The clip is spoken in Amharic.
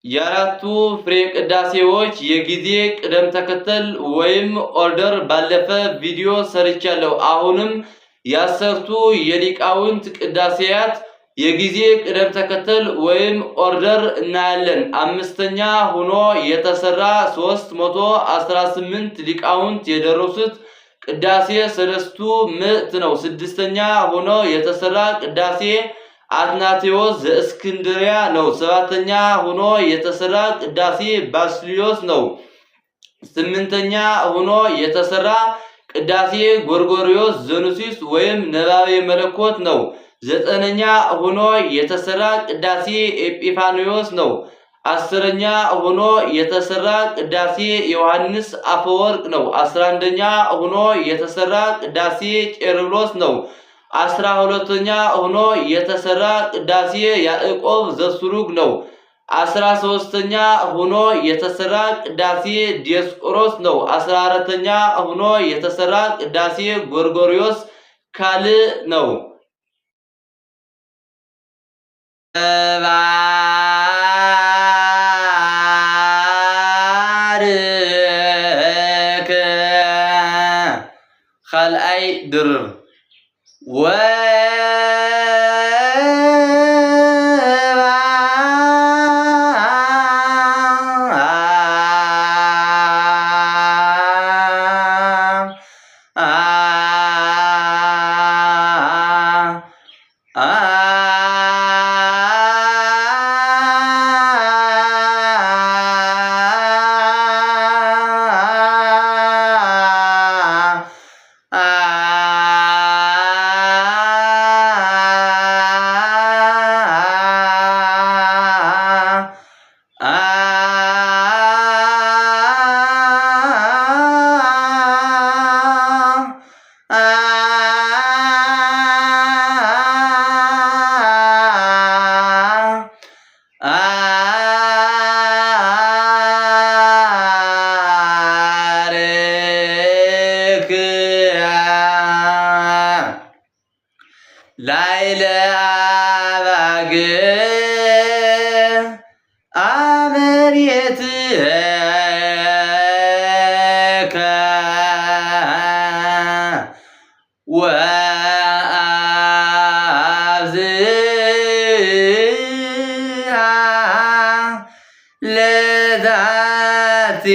የአራቱ ፍሬ ቅዳሴዎች የጊዜ ቅደም ተከተል ወይም order ባለፈ ቪዲዮ ሰርቻለሁ። አሁንም የ10ቱ የሊቃውንት ቅዳሴያት የጊዜ ቅደም ተከተል ወይም order እናያለን። አምስተኛ ሆኖ የተሰራ 318 ሊቃውንት የደረሱት ቅዳሴ ሰለስቱ ምዕት ነው። ስድስተኛ ሆኖ የተሰራ ቅዳሴ አትናቴዎስ ዘእስክንድርያ ነው። ሰባተኛ ሆኖ የተሰራ ቅዳሴ ባስልዮስ ነው። ስምንተኛ ሆኖ የተሰራ ቅዳሴ ጎርጎርዮስ ዘኑሲስ ወይም ነባቤ መለኮት ነው። ዘጠነኛ ሆኖ የተሰራ ቅዳሴ ኤጲፋንዮስ ነው። 10ኛ ሆኖ የተሰራ ቅዳሴ ዮሐንስ አፈወርቅ ነው። 11ኛ ሆኖ የተሰራ ቅዳሴ ቄርሎስ ነው። 12ኛ ሆኖ የተሰራ ቅዳሴ ያዕቆብ ዘስሩግ ነው። 13ኛ ሆኖ የተሰራ ቅዳሴ ዲዮስቆሮስ ነው። 14ኛ ሆኖ የተሰራ ቅዳሴ ጎርጎርዮስ ካልዕ ነው። ባርክ ካልኣይ ድርብ ወባርክ ላይለ አባግ አመሬትከ ወአብዝሃ ለዛቲ።